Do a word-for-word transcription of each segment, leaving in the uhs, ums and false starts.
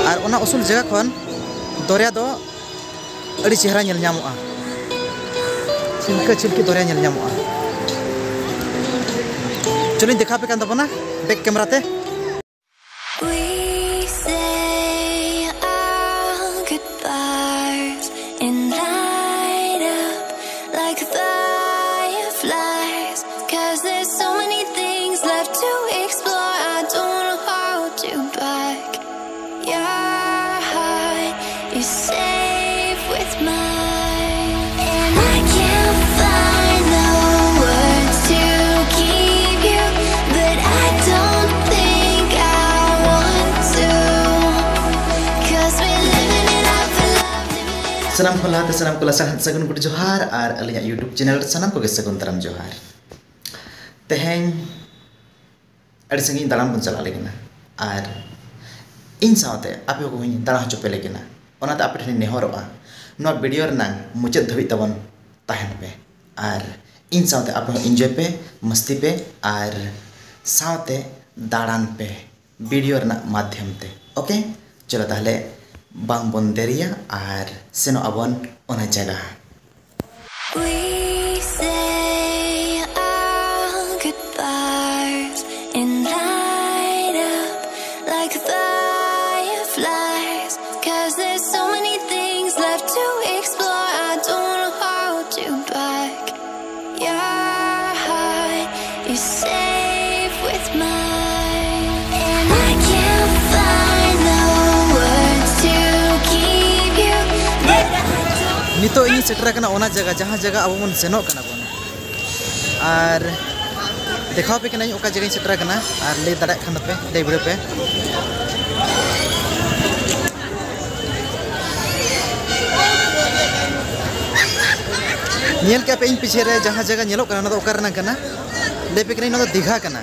ᱟᱨ ᱚᱱᱟ ᱩᱥᱩᱞ ᱡᱟᱭᱜᱟ ᱠᱷᱚᱱ ᱫᱚᱨᱭᱟ ᱫᱚ ᱟᱹᱰᱤ ᱪᱮᱦᱨᱟ ᱧᱮᱞ ᱧᱟᱢᱚᱜᱼᱟ᱾ ᱪᱷᱤᱞᱠᱟᱹ ᱪᱷᱤᱞᱠᱤ ᱫᱚᱨᱭᱟ ᱧᱮᱞ ᱧᱟᱢᱚᱜᱼᱟ᱾ ᱪᱚᱞᱚᱧ ᱫᱮᱠᱷᱟᱣ ᱟᱯᱮ ᱠᱟᱱ ᱛᱟᱵᱚᱱᱟ back camera ᱛᱮ᱾ We say our goodbyes and light up like fireflies. 'Cause there's so many things left to explore. I don't wanna hold you back. Your heart is safe with mine. And I can't find the words to keep you, but I don't think I want to. 'Cause we're living it up for love, living it up. ᱥᱟᱱᱟᱢ ᱠᱚ ᱞᱟᱦᱟᱛᱮ ᱥᱟᱱᱟᱢ ᱠᱚ ᱞᱟᱥᱟᱲᱦᱮᱫ ᱥᱟᱹᱜᱩᱱ good ᱡᱚᱦᱟᱨ ᱟᱨ ᱟᱹᱞᱤᱧᱟᱜ YouTube channel ᱨᱮ ᱥᱟᱱᱟᱢ ᱠᱚᱜᱮ ᱥᱟᱹᱜᱩᱱ ᱫᱟᱨᱟᱢ ᱡᱚᱦᱟᱨ᱾ ᱛᱮᱦᱮᱧ ᱟᱹᱰᱤ ᱥᱟᱺᱜᱤᱧ ᱫᱟᱬᱟᱱ ᱵᱚᱱ ᱪᱟᱞᱟᱜ ᱞᱟᱹᱜᱤᱫ ᱱᱟ, ᱟᱨ ᱤᱧ ᱥᱟᱶᱛᱮ ᱟᱯᱮ ᱦᱚᱸ ᱠᱚᱧ ᱫᱟᱬᱟ ᱦᱚᱪᱚ ᱯᱮ ᱞᱟᱹᱜᱤᱫ ᱱᱟ᱾ ᱚᱱᱟᱛᱮ ᱟᱯᱮ ᱴᱷᱮᱱᱤᱧ ᱱᱮᱦᱚᱨᱚᱜᱼᱟ, ᱱᱚᱣᱟ video ᱨᱮᱱᱟᱜ ᱢᱩᱪᱟᱹᱫ ᱫᱷᱟᱹᱵᱤᱡ ᱛᱟᱵᱚᱱ ᱛᱟᱦᱮᱱ ᱯᱮ, ᱟᱨ ᱤᱧ ᱥᱟᱶᱛᱮ ᱟᱯᱮ ᱦᱚᱸ enjoy ᱯᱮ, ᱢᱟᱥᱛᱤ ᱯᱮ, ᱟᱨ ᱥᱟᱶᱛᱮ ᱫᱟᱬᱟᱱ ᱯᱮ video ᱨᱮᱱᱟᱜ ᱢᱟᱫᱽᱫᱷᱚᱢ ᱛᱮ᱾ OK, ᱪᱚᱞᱚ ᱛᱟᱦᱞᱮ ᱵᱟᱝ ᱵᱚᱱ ᱫᱮᱨᱤᱭᱟ ᱟᱨ ᱥᱮᱱᱚᱜ ᱟᱵᱚᱱ ᱚᱱᱟ ᱡᱟᱭᱜᱟ᱾ We say our goodbyes and light up like fireflies. 'Cause there's so many things left to explore. I don't wanna hold you back. Your heart is safe with mine. And I can't find the words to keep you, but I don't ᱱᱤᱛᱚᱜ ᱤᱧ ᱥᱮᱴᱮᱨ ᱟᱠᱟᱱᱟ ᱚᱱᱟ ᱡᱟᱭᱜᱟ, ᱡᱟᱦᱟᱸ ᱡᱟᱭᱜᱟ ᱟᱵᱚ ᱵᱚᱱ ᱥᱮᱱᱚᱜ ᱠᱟᱱᱟ ᱵᱚᱱ᱾ ᱟᱨ ᱫᱮᱠᱷᱟᱣ ᱟᱯᱮ ᱠᱟᱹᱱᱟᱹᱧ ᱚᱠᱟ ᱡᱟᱭᱜᱟᱧ ᱥᱮᱴᱮᱨ ᱟᱠᱟᱱᱟ, ᱟᱨ ᱞᱟᱹᱭ ᱫᱟᱲᱮᱭᱟᱜ ᱠᱷᱟᱱ ᱫᱚᱯᱮ ᱞᱟᱹᱭ ᱵᱤᱰᱟᱹᱣ ᱯᱮ᱾ ᱧᱮᱞ ᱠᱮᱜᱼᱟ ᱯᱮ ᱤᱧ ᱯᱤᱪᱷᱮ ᱨᱮ ᱡᱟᱦᱟᱸ ᱡᱟᱭᱜᱟ ᱧᱮᱞᱚᱜ ᱠᱟᱱᱟ, ᱚᱱᱟ ᱫᱚ ᱚᱠᱟ ᱨᱮᱱᱟᱜ ᱠᱟᱱᱟ? ᱞᱟᱹᱭ ᱯᱮ ᱠᱟᱹᱱᱟᱹᱧ, ᱱᱚᱣᱟ ᱫᱚ ᱫᱤᱜᱷᱟ ᱠᱟᱱᱟ᱾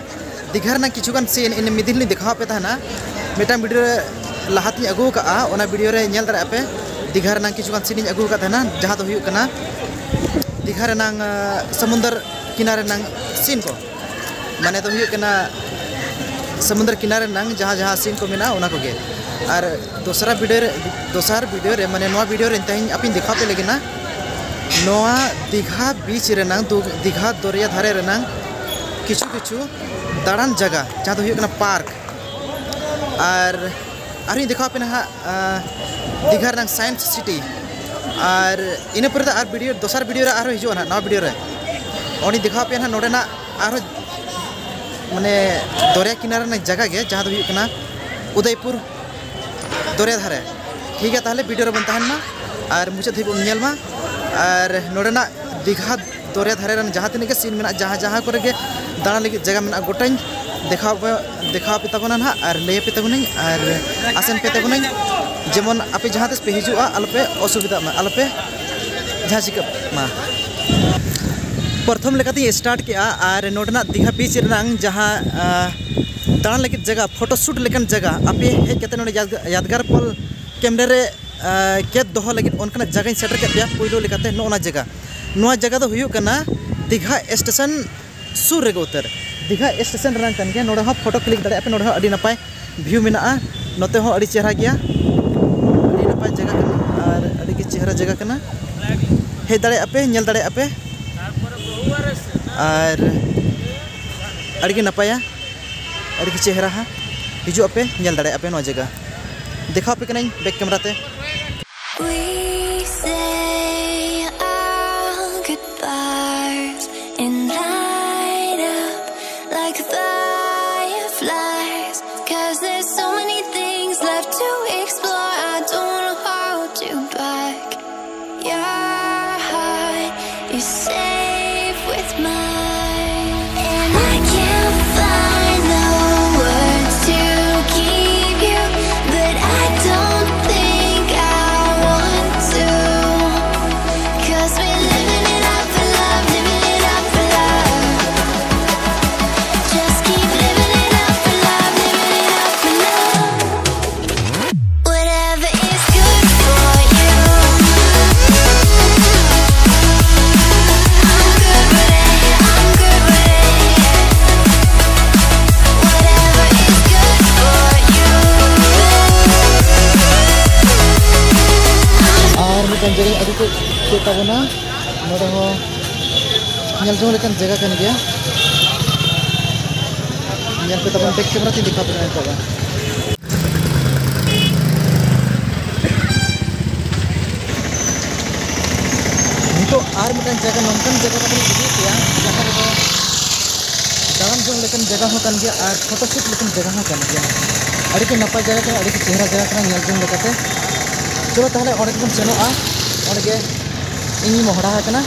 ᱫᱤᱜᱷᱟ ᱨᱮᱱᱟᱜ ᱠᱤᱪᱷᱩ ᱜᱟᱱ scene ᱤᱧ ᱢᱤᱫ ᱫᱤᱱ ᱞᱤᱧ ᱫᱮᱠᱷᱟᱣ ᱟᱯᱮ ᱛᱟᱦᱮᱱᱟ, ᱢᱤᱫᱴᱟᱝ video ᱨᱮ ᱞᱟᱦᱟᱛᱤᱧ ᱟᱹᱜᱩ ᱟᱠᱟᱫᱼᱟ, ᱚᱱᱟ video ᱨᱮ ᱧᱮᱞ ᱫᱟᱲᱮᱭᱟᱜᱼᱟ ᱯᱮ᱾ ᱫᱤᱜᱷᱟ ᱨᱮᱱᱟᱜ ᱠᱤᱪᱷᱩ ᱜᱟᱱ scene ᱤᱧ ᱟᱹᱜᱩ ᱟᱠᱟᱫ ᱛᱟᱦᱮᱱᱟ, ᱡᱟᱦᱟᱸ ᱫᱚ ᱦᱩᱭᱩᱜ ᱠᱟᱱᱟ ᱫᱤᱜᱷᱟ ᱨᱮᱱᱟᱝ, ᱟᱸ, ᱥᱚᱢᱩᱱᱫᱚᱨ ᱠᱤᱱᱟᱨ ᱨᱮᱱᱟᱝ scene ᱠᱚ, ᱢᱟᱱᱮ ᱫᱚ ᱦᱩᱭᱩᱜ ᱠᱟᱱᱟ ᱥᱚᱢᱩᱱᱫᱚᱨ ᱠᱤᱱᱟᱨ ᱨᱮᱱᱟᱝ ᱡᱟᱦᱟᱸ ᱡᱟᱦᱟᱸ scene ᱠᱚ ᱢᱮᱱᱟᱜᱼᱟ, ᱚᱱᱟ ᱠᱚᱜᱮ᱾ ᱟᱨ ᱫᱚᱥᱨᱟ ᱵᱷᱤᱰᱤᱭᱳ ᱨᱮ, ᱫᱚᱥᱟᱨ ᱵᱷᱤᱰᱤᱭᱳ ᱨᱮ, ᱢᱟᱱᱮ ᱱᱚᱣᱟ ᱵᱷᱤᱰᱤᱭᱳ ᱨᱮ ᱛᱮᱦᱮᱧ ᱟᱯᱮᱧ ᱫᱮᱠᱷᱟᱣ ᱯᱮ ᱞᱟᱹᱜᱤᱫ ᱱᱟ, ᱱᱚᱣᱟ ᱫᱤᱜᱷᱟ ᱵᱤᱪ ᱨᱮᱱᱟᱝ, ᱫᱩ-, ᱫᱤᱜᱷᱟ ᱫᱚᱨᱭᱟ ᱫᱷᱟᱨᱮ ᱨᱮᱱᱟᱝ ᱠᱤᱪᱷᱩ ᱠᱤᱪᱷᱩ ᱫᱟᱬᱟᱱ ᱡᱟᱭᱜᱟ, ᱡᱟᱦᱟᱸ ᱫᱚ ᱦᱩᱭᱩᱜ ᱠᱟᱱᱟ ᱯᱟᱨᱠ᱾ ᱟᱨ ᱟᱨᱦᱚᱸᱧ ᱫᱮᱠᱷᱟᱣ ᱯᱮ ᱱᱟᱦᱟᱜ, ᱟᱸ, ᱫᱤᱜᱷᱟ ᱨᱮᱱᱟᱝ ᱥᱟᱭᱮᱱᱥ ᱥᱤᱴᱤ᱾ ᱟᱨ ᱤᱱᱟᱹ ᱯᱚᱨᱮ ᱫᱚ ᱟᱨ ᱵᱷᱤᱰᱤᱭᱳ, ᱫᱚᱥᱟᱨ ᱵᱷᱤᱰᱤᱭᱳ ᱨᱮ ᱟᱨᱦᱚᱸ ᱦᱤᱡᱩᱜᱼᱟ ᱱᱟᱦᱟᱜ, ᱱᱟᱣᱟ ᱵᱷᱤᱰᱤᱭᱳ ᱨᱮ᱾ ᱚᱸᱰᱮᱧ ᱫᱮᱠᱷᱟᱣ ᱯᱮᱭᱟ ᱱᱟᱦᱟᱜ ᱱᱚᱰᱮᱱᱟᱜ ᱟᱨᱦᱚᱸ, ᱢᱟᱱᱮ, ᱫᱚᱨᱭᱟ ᱠᱤᱱᱟᱨᱟ ᱨᱮᱱᱟᱜ ᱡᱟᱭᱜᱟ ᱜᱮ, ᱡᱟᱦᱟᱸ ᱫᱚ ᱦᱩᱭᱩᱜ ᱠᱟᱱᱟ ᱩᱫᱚᱭᱯᱩᱨ ᱫᱚᱨᱭᱟ ᱫᱷᱟᱨᱮ᱾ ᱴᱷᱤᱠ ᱜᱮᱭᱟ, ᱛᱟᱦᱚᱞᱮ ᱵᱷᱤᱰᱤᱭᱳ ᱨᱮᱵᱚᱱ ᱛᱟᱦᱮᱱ ᱢᱟ ᱟᱨ ᱢᱩᱪᱟᱹᱫ ᱫᱷᱟᱹᱵᱤᱡ ᱵᱚᱱ ᱧᱮᱞ ᱢᱟ᱾ ᱟᱨ ᱱᱚᱰᱮᱱᱟᱜ ᱫᱤᱜᱷᱟ ᱫᱚᱨᱭᱟ ᱫᱷᱟᱨᱮ ᱨᱮᱱ ᱡᱟᱦᱟᱸ ᱛᱤᱱᱟᱹᱜ ᱜᱮ ᱥᱤᱱ ᱢᱮᱱᱟᱜᱼᱟ, ᱡᱟᱦᱟᱸ ᱡᱟᱦᱟᱸ ᱠᱚᱨᱮ ᱜᱮ ᱫᱟᱬᱟᱱ ᱞᱟᱹᱜᱤᱫ ᱡᱟᱭᱜᱟ ᱢᱮᱱᱟᱜᱼᱟ, ᱜᱚᱴᱟᱧ ᱫᱮᱠᱷᱟᱣ ᱟᱯᱮ, ᱫᱮᱠᱷᱟᱣ ᱟᱯᱮ ᱛᱟᱵᱚᱱᱟ ᱱᱟᱦᱟᱜ᱾ ᱟᱨ ᱞᱟᱹᱭ ᱟᱯᱮ ᱛᱟᱵᱚᱱᱟᱹᱧ ᱟᱨ ᱟᱥᱮᱱ ᱯᱮ ᱛᱟᱵᱚᱱᱟᱹᱧ, ᱡᱮᱢᱚᱱ ᱟᱯᱮ ᱡᱟᱦᱟᱸ ᱛᱤᱥ ᱯᱮ ᱦᱤᱡᱩᱜᱼᱟ, ᱟᱞᱚᱯᱮ ᱚᱥᱩᱵᱤᱫᱷᱟᱜ ᱢᱟ, ᱟᱞᱚᱯᱮ ᱡᱟᱦᱟᱸ ᱪᱤᱠᱟᱹᱜ ᱢᱟ᱾ ᱯᱨᱚᱛᱷᱚᱢ ᱞᱮᱠᱟᱛᱤᱧ ᱥᱴᱟᱨᱴ ᱠᱮᱜᱼᱟ, ᱟᱨ ᱱᱚᱰᱮᱱᱟᱜ ᱫᱤᱜᱷᱟ ᱵᱤᱪ ᱨᱮᱱᱟᱝ ᱡᱟᱦᱟᱸ, ᱟᱸ, ᱫᱟᱬᱟᱱ ᱞᱟᱹᱜᱤᱫ ᱡᱟᱭᱜᱟ, ᱯᱷᱳᱴᱳ ᱥᱩᱴ ᱞᱮᱠᱟᱱ ᱡᱟᱭᱜᱟ, ᱟᱯᱮ ᱦᱮᱡ ᱠᱟᱛᱮ ᱱᱚᱰᱮ ᱭᱟᱫ-, ᱭᱟᱫᱽᱜᱟᱨ ᱯᱚᱞ ᱠᱮᱢᱨᱟ ᱨᱮ, ᱟᱸ, ᱠᱮᱫ ᱫᱚᱦᱚ ᱞᱟᱹᱜᱤᱫ ᱚᱱᱠᱟᱱᱟᱜ ᱡᱟᱭᱜᱟᱧ ᱥᱮᱴᱮᱨ ᱠᱮᱫ ᱯᱮᱭᱟ᱾ ᱯᱳᱭᱞᱳ ᱞᱮᱠᱟᱛᱮ ᱱᱚᱜᱼᱚ ᱱᱚᱣᱟ ᱡᱟᱭᱜᱟ, ᱱᱚᱣᱟ ᱡᱟᱭᱜᱟ ᱫᱚ ᱦᱩᱭᱩᱜ ᱠᱟᱱᱟ ᱫᱤᱜᱷᱟ ᱥᱴᱮᱥᱚᱱ ᱥᱩᱨ ᱨᱮᱜᱮ ᱩᱛᱟᱹᱨ᱾ ᱫᱤᱜᱷᱟ ᱥᱴᱮᱥᱚᱱ ᱨᱮᱱᱟᱜ ᱠᱟᱱ ᱜᱮᱭᱟ᱾ ᱱᱚᱰᱮ ᱦᱚᱸ ᱯᱷᱳᱴᱳ ᱠᱞᱤᱠ ᱫᱟᱲᱮᱭᱟᱜᱼᱟ ᱯᱮ᱾ ᱱᱚᱰᱮ ᱦᱚᱸ ᱟᱹᱰᱤ ᱱᱟᱯᱟᱭ ᱵᱷᱤᱭᱩ ᱢᱮᱱᱟᱜᱼᱟ᱾ ᱱᱚᱛᱮ ᱦᱚᱸ ᱟᱹᱰᱤ ᱪᱮᱦᱨᱟ ᱜᱮᱭᱟ, ᱟᱹᱰᱤ ᱱᱟᱯᱟᱭ ᱡᱟᱭᱜᱟ ᱠᱟᱱᱟ ᱟᱨ ᱟᱹᱰᱤ ᱜᱮ ᱪᱮᱦᱨᱟ ᱡᱟᱭᱜᱟ ᱠᱟᱱᱟ᱾ ᱦᱮᱡ ᱫᱟᱲᱮᱭᱟᱜᱼᱟ ᱯᱮ, ᱧᱮᱞ ᱫᱟᱲᱮᱭᱟᱜᱼᱟ ᱯᱮ᱾ ᱟᱨ ᱟᱹᱰᱤ ᱜᱮ ᱱᱟᱯᱟᱭᱟ, ᱟᱹᱰᱤ ᱜᱮ ᱪᱮᱦᱨᱟ ᱦᱟᱸᱜ᱾ ᱦᱤᱡᱩᱜ ᱟᱯᱮ, ᱧᱮᱞ ᱫᱟᱲᱮᱭᱟᱜᱼᱟ ᱯᱮ ᱱᱚᱣᱟ ᱡᱟᱭᱜᱟ᱾ ᱫᱮᱠᱷᱟᱣ ᱟᱯᱮ ᱠᱟᱹᱱᱟᱹᱧ ᱵᱮᱠ ᱠᱮᱢᱨᱟ ᱛᱮ᱾ We say our goodbyes and light up like fireflies. 'Cause there's so many things left to explore. I don't wanna hold you back. Your heart is safe with mine. And I can't find the words to keep you, but I don't think I want to. 'Cause we're living it up for love, living it up for love. Just keep living it up for love, living it up for love. ᱟᱹᱜᱩ ᱠᱮᱫ ᱛᱟᱵᱚᱱᱟ᱾ ᱱᱚᱰᱮ ᱦᱚᱸ ᱧᱮᱞ ᱡᱚᱝ ᱞᱮᱠᱟᱱ ᱡᱟᱭᱜᱟ ᱠᱟᱱ ᱜᱮᱭᱟ᱾ ᱧᱮᱞ ᱯᱮ ᱛᱟᱵᱚᱱ, ᱵᱮᱠ ᱠᱮᱢᱮᱨᱟ ᱛᱮᱧ ᱫᱮᱠᱷᱟᱣ ᱯᱮ ᱠᱟᱱᱟ ᱱᱤᱛᱚᱜ ᱫᱚ᱾ ᱱᱤᱛᱚᱜ ᱟᱨ ᱢᱤᱫᱴᱟᱝ ᱡᱟᱭᱜᱟ, ᱱᱚᱝᱠᱟᱱ ᱡᱟᱭᱜᱟ ᱛᱟᱵᱚᱱ ᱤᱫᱤᱭᱮᱫ ᱯᱮᱭᱟ, ᱡᱟᱦᱟᱸ ᱨᱮᱫᱚ ᱫᱟᱬᱟᱱ ᱡᱚᱝ ᱞᱮᱠᱟᱱ ᱡᱟᱭᱜᱟ ᱦᱚᱸ ᱠᱟᱱ ᱜᱮᱭᱟ ᱟᱨ ᱯᱷᱳᱴᱳ ᱥᱩᱴ ᱞᱮᱠᱟᱱ ᱡᱟᱭᱜᱟ ᱦᱚᱸ ᱠᱟᱱ ᱜᱮᱭᱟ᱾ ᱟᱹᱰᱤ ᱜᱮ ᱱᱟᱯᱟᱭ ᱡᱟᱭᱜᱟ ᱠᱟᱱᱟ, ᱟᱹᱰᱤ ᱜᱮ ᱪᱮᱦᱨᱟ ᱡᱟᱭᱜᱟ ᱠᱟᱱᱟ ᱧᱮᱞ ᱡᱚᱝ ᱞᱮᱠᱟᱛᱮ᱾ ᱪᱚᱞᱚ ᱛᱟᱦᱚᱞᱮ ᱚᱸᱰᱮ ᱜᱮᱵᱚᱱ ᱥᱮᱱᱚᱜᱼᱟ᱾ ᱚᱸᱰᱮ ᱜᱮ ᱤᱧ ᱢᱚᱦᱰᱟ ᱟᱠᱟᱱᱟ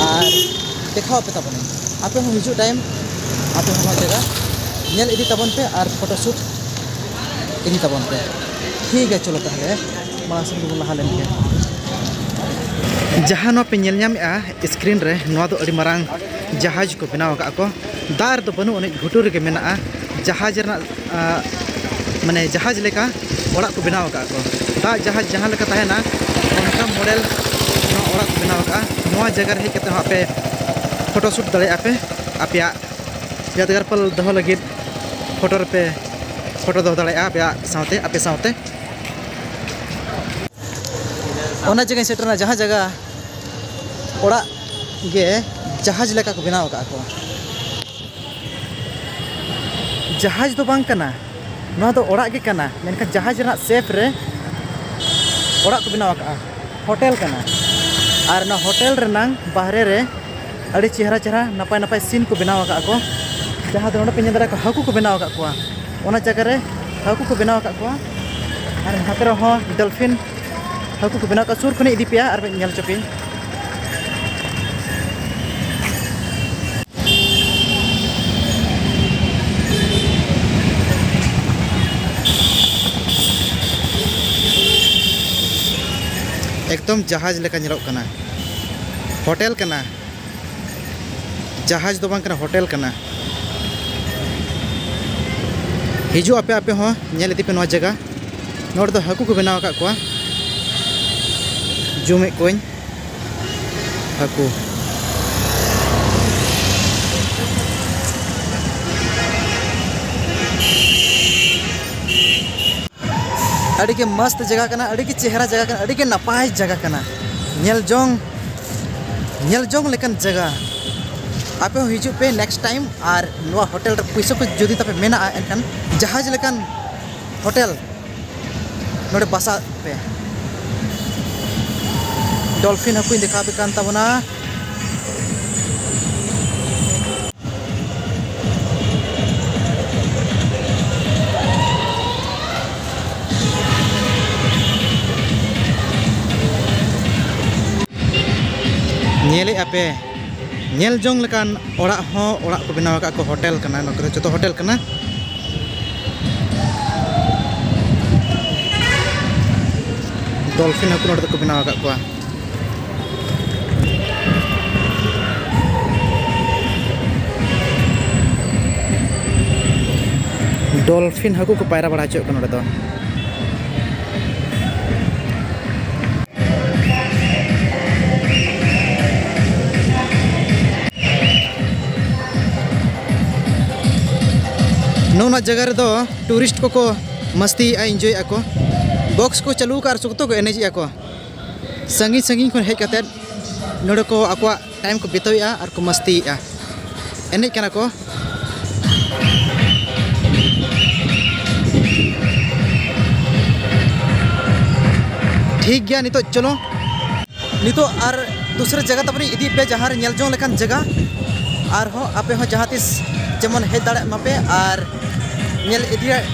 ᱟᱨ ᱫᱮᱠᱷᱟᱣ ᱟᱯᱮ ᱛᱟᱵᱚᱱᱟᱹᱧ᱾ ᱟᱯᱮ ᱦᱚᱸ ᱦᱤᱡᱩᱜ ᱴᱟᱭᱤᱢ ᱟᱯᱮ ᱦᱚᱸ ᱱᱚᱣᱟ ᱡᱟᱭᱜᱟ ᱧᱮᱞ ᱤᱫᱤ ᱛᱟᱵᱚᱱ ᱯᱮ ᱟᱨ ᱯᱷᱳᱴᱳ ᱥᱩᱴ ᱤᱫᱤ ᱛᱟᱵᱚᱱ ᱯᱮ᱾ ᱴᱷᱤᱠ ᱜᱮᱭᱟ, ᱪᱚᱞᱚ ᱛᱟᱦᱚᱞᱮ ᱢᱟᱲᱟᱝ ᱥᱮᱫ ᱜᱮᱵᱚᱱ ᱞᱟᱦᱟ ᱞᱮᱱ ᱜᱮ᱾ ᱡᱟᱦᱟᱸ ᱱᱚᱣᱟ ᱯᱮ ᱧᱮᱞ ᱧᱟᱢᱮᱫᱼᱟ ᱥᱠᱨᱤᱱ ᱨᱮ, ᱱᱚᱣᱟ ᱫᱚ ᱟᱹᱰᱤ ᱢᱟᱨᱟᱝ ᱡᱟᱦᱟᱡᱽ ᱠᱚ ᱵᱮᱱᱟᱣ ᱟᱠᱟᱫ ᱠᱚ᱾ ᱫᱟᱜ ᱨᱮᱫᱚ ᱵᱟᱹᱱᱩᱜ ᱟᱹᱱᱤᱡ, ᱜᱷᱩᱴᱩ ᱨᱮᱜᱮ ᱢᱮᱱᱟᱜᱼᱟ᱾ ᱡᱟᱦᱟᱡᱽ ᱨᱮᱱᱟᱜ, ᱟ, ᱢᱟᱱᱮ ᱡᱟᱦᱟᱡᱽ ᱞᱮᱠᱟ ᱚᱲᱟᱜ ᱠᱚ ᱵᱮᱱᱟᱣ ᱟᱠᱟᱫ ᱠᱚ᱾ ᱫᱟᱜ ᱡᱟᱦᱟᱡᱽ ᱡᱟᱦᱟᱸ ᱞᱮᱠᱟ ᱛᱟᱦᱮᱱᱟ, ᱚᱱᱠᱟ ᱢᱚᱰᱮᱞ ᱱᱚᱣᱟ ᱚᱲᱟᱜ ᱠᱚ ᱵᱮᱱᱟᱣ ᱟᱠᱟᱫᱼᱟ᱾ ᱱᱚᱣᱟ ᱡᱟᱭᱜᱟ ᱨᱮ ᱦᱮᱡ ᱠᱟᱛᱮ ᱦᱚᱸ ᱟᱯᱮ ᱯᱷᱳᱴᱳ ᱥᱩᱴ ᱫᱟᱲᱮᱭᱟᱜᱼᱟ ᱯᱮ᱾ ᱟᱯᱮᱭᱟᱜ ᱭᱟᱫᱽᱜᱟᱨ ᱯᱟᱞ ᱫᱚᱦᱚ ᱞᱟᱹᱜᱤᱫ ᱯᱷᱳᱴᱳ ᱨᱮᱯᱮ ᱯᱷᱳᱴᱳ ᱫᱚᱦᱚ ᱫᱟᱲᱮᱭᱟᱜᱼᱟ ᱟᱯᱮᱭᱟᱜ ᱥᱟᱶᱛᱮ, ᱟᱯᱮ ᱥᱟᱶᱛᱮ᱾ ᱚᱱᱟ ᱡᱟᱭᱜᱟᱧ ᱥᱮᱴᱮᱨᱱᱟ, ᱡᱟᱦᱟᱸ ᱡᱟᱭᱜᱟ ᱚᱲᱟᱜ ᱜᱮ ᱡᱟᱦᱟᱡᱽ ᱞᱮᱠᱟ ᱠᱚ ᱵᱮᱱᱟᱣ ᱟᱠᱟᱫ ᱠᱚ᱾ ᱡᱟᱦᱟᱡᱽ ᱫᱚ ᱵᱟᱝ ᱠᱟᱱᱟ, ᱱᱚᱣᱟ ᱫᱚ ᱚᱲᱟᱜ ᱜᱮ ᱠᱟᱱᱟ, ᱢᱮᱱᱠᱷᱟᱱ ᱡᱟᱦᱟᱡᱽ ᱨᱮᱱᱟᱜ ᱥᱮᱯ ᱨᱮ ᱚᱲᱟᱜ ᱠᱚ ᱵᱮᱱᱟᱣ ᱟᱠᱟᱫᱼᱟ, ᱦᱳᱴᱮᱞ ᱠᱟᱱᱟ᱾ ᱟᱨ ᱚᱱᱟ ᱦᱳᱴᱮᱞ ᱨᱮᱱᱟᱝ ᱵᱟᱦᱨᱮ ᱨᱮ ᱟᱹᱰᱤ ᱪᱮᱦᱨᱟ ᱪᱮᱦᱨᱟ ᱱᱟᱯᱟᱭ ᱱᱟᱯᱟᱭ ᱥᱤᱱ ᱠᱚ ᱵᱮᱱᱟᱣ ᱟᱠᱟᱫ ᱠᱚ, ᱡᱟᱦᱟᱸ ᱫᱚ ᱱᱚᱰᱮ ᱯᱮ ᱧᱮᱞ ᱫᱟᱲᱮᱭᱟᱜ ᱠᱚᱣᱟ, ᱦᱟᱹᱠᱩ ᱠᱚ ᱵᱮᱱᱟᱣ ᱟᱠᱟᱫ ᱠᱚᱣᱟ᱾ ᱚᱱᱟ ᱡᱟᱭᱜᱟ ᱨᱮ ᱦᱟᱹᱠᱩ ᱠᱚ ᱵᱮᱱᱟᱣ ᱟᱠᱟᱫ ᱠᱚᱣᱟ᱾ ᱟᱨ ᱱᱚᱛᱮ ᱨᱮᱦᱚᱸ ᱰᱚᱞᱯᱷᱤᱱ ᱦᱟᱹᱠᱩ ᱠᱚ ᱵᱮᱱᱟᱣ ᱟᱠᱟᱫ, ᱥᱩᱨ ᱠᱷᱚᱱᱤᱧ ᱤᱫᱤ ᱯᱮᱭᱟ ᱟᱨ ᱧᱮᱞ ᱦᱚᱪᱚ ᱯᱮᱭᱟᱹᱧ᱾ ᱮᱠᱫᱚᱢ ᱡᱟᱦᱟᱡᱽ ᱞᱮᱠᱟ ᱧᱮᱞᱚᱜ ᱠᱟᱱᱟ, ᱦᱳᱴᱮᱞ ᱠᱟᱱᱟ᱾ ᱡᱟᱦᱟᱡᱽ ᱫᱚ ᱵᱟᱝ ᱠᱟᱱᱟ, ᱦᱳᱴᱮᱞ ᱠᱟᱱᱟ᱾ ᱦᱤᱡᱩᱜ ᱟᱯᱮ, ᱟᱯᱮ ᱦᱚᱸ ᱧᱮᱞ ᱤᱫᱤ ᱯᱮ ᱱᱚᱣᱟ ᱡᱟᱭᱜᱟ᱾ ᱱᱚᱰᱮ ᱫᱚ ᱦᱟᱹᱠᱩ ᱠᱚ ᱵᱮᱱᱟᱣ ᱟᱠᱟᱫ ᱠᱚᱣᱟ, ᱡᱩᱢᱮᱫ ᱠᱚᱣᱟᱹᱧ ᱦᱟᱹᱠᱩ᱾ ᱟᱹᱰᱤ ᱜᱮ ᱢᱚᱥᱛ ᱡᱟᱭᱜᱟ ᱠᱟᱱᱟ, ᱟᱹᱰᱤ ᱜᱮ ᱪᱮᱦᱨᱟ ᱡᱟᱭᱜᱟ ᱠᱟᱱᱟ, ᱟᱹᱰᱤ ᱜᱮ ᱱᱟᱯᱟᱭ ᱡᱟᱭᱜᱟ ᱠᱟᱱᱟ, ᱧᱮᱞ ᱡᱚᱝ, ᱧᱮᱞ ᱡᱚᱝ ᱞᱮᱠᱟᱱ ᱡᱟᱭᱜᱟ᱾ ᱟᱯᱮ ᱦᱚᱸ ᱦᱤᱡᱩᱜ ᱯᱮ next time᱾ ᱟᱨ ᱱᱚᱣᱟ ᱦᱳᱴᱮᱞ ᱨᱮ ᱯᱩᱭᱥᱟᱹ ᱠᱚ ᱡᱩᱫᱤ ᱛᱟᱯᱮ ᱢᱮᱱᱟᱜᱼᱟ, ᱮᱱᱠᱷᱟᱱ ᱡᱟᱦᱟᱡᱽ ᱞᱮᱠᱟᱱ ᱦᱳᱴᱮᱞ ᱱᱚᱰᱮ ᱵᱟᱥᱟᱜ ᱯᱮ᱾ ᱰᱚᱞᱯᱷᱤᱱ ᱦᱟᱹᱠᱩᱧ ᱫᱮᱠᱷᱟᱣ ᱟᱯᱮ ᱠᱟᱱ ᱛᱟᱵᱚᱱᱟ᱾ ᱧᱮᱞᱮᱫᱼᱟ ᱯᱮ, ᱧᱮᱞ ᱡᱚᱝ ᱞᱮᱠᱟᱱ ᱚᱲᱟᱜ ᱦᱚᱸ ᱚᱲᱟᱜ ᱠᱚ ᱵᱮᱱᱟᱣ ᱟᱠᱟᱫ ᱠᱚ, ᱦᱳᱴᱮᱞ ᱠᱟᱱᱟ, ᱱᱚᱛᱮ ᱫᱚ ᱡᱚᱛᱚ ᱦᱳᱴᱮᱞ ᱠᱟᱱᱟ᱾ ᱰᱚᱞᱯᱷᱤᱱ ᱦᱟᱹᱠᱩ ᱱᱚᱰᱮ ᱫᱚᱠᱚ ᱵᱮᱱᱟᱣ ᱟᱠᱟᱫ ᱠᱚᱣᱟ᱾ ᱰᱚᱞᱯᱷᱤᱱ ᱦᱟᱹᱠᱩ ᱠᱚ ᱯᱟᱭᱨᱟ ᱵᱟᱲᱟ ᱦᱚᱪᱚᱜ ᱠᱟᱱᱟ ᱱᱚᱰᱮ ᱫᱚ᱾ ᱱᱚᱜᱼᱚ ᱱᱚᱣᱟ ᱡᱟᱭᱜᱟ ᱨᱮᱫᱚ tourist ᱠᱚᱠᱚ ᱢᱟᱥᱛᱤᱭᱮᱫᱼᱟ, enjoyᱮᱫᱼᱟ ᱠᱚ᱾ Box ᱠᱚ ᱪᱟᱹᱞᱩ ᱟᱠᱟᱫᱼᱟ ᱟᱨ ᱥᱚᱠᱛᱚ ᱠᱚ ᱮᱱᱮᱡᱮᱜᱼᱟ ᱠᱚ᱾ ᱥᱟᱺᱜᱤᱧ ᱥᱟᱺᱜᱤᱧ ᱠᱷᱚᱱ ᱦᱮᱡ ᱠᱟᱛᱮᱫ ᱱᱚᱰᱮ ᱠᱚ ᱟᱠᱚᱣᱟᱜ time ᱠᱚ ᱵᱤᱛᱟᱹᱣᱮᱫᱼᱟ ᱟᱨ ᱠᱚ ᱢᱟᱥᱛᱤᱭᱮᱫᱼᱟ, ᱮᱱᱮᱡ ᱠᱟᱱᱟ ᱠᱚ᱾ ᱴᱷᱤᱠ ᱜᱮᱭᱟ, ᱱᱤᱛᱚᱜ ᱪᱚᱞᱚ, ᱱᱤᱛᱚᱜ ᱟᱨ ᱫᱩᱥᱨᱟᱹ ᱡᱟᱭᱜᱟ ᱛᱟᱵᱚᱱᱤᱧ ᱤᱫᱤᱭᱮᱫ ᱯᱮᱭᱟ, ᱡᱟᱦᱟᱸ ᱨᱮ ᱧᱮᱞ ᱡᱚᱝ ᱞᱮᱠᱟᱱ ᱡᱟᱭᱜᱟ᱾ ᱟᱨᱦᱚᱸ ᱟᱯᱮ ᱦᱚᱸ ᱡᱟᱦᱟᱸ ᱛᱤᱥ ᱡᱮᱢᱚᱱ ᱦᱮᱡ ᱫᱟᱲᱮᱭᱟᱜ ᱢᱟᱯᱮ ᱟᱨ ᱧᱮᱞ ᱤᱫᱤ,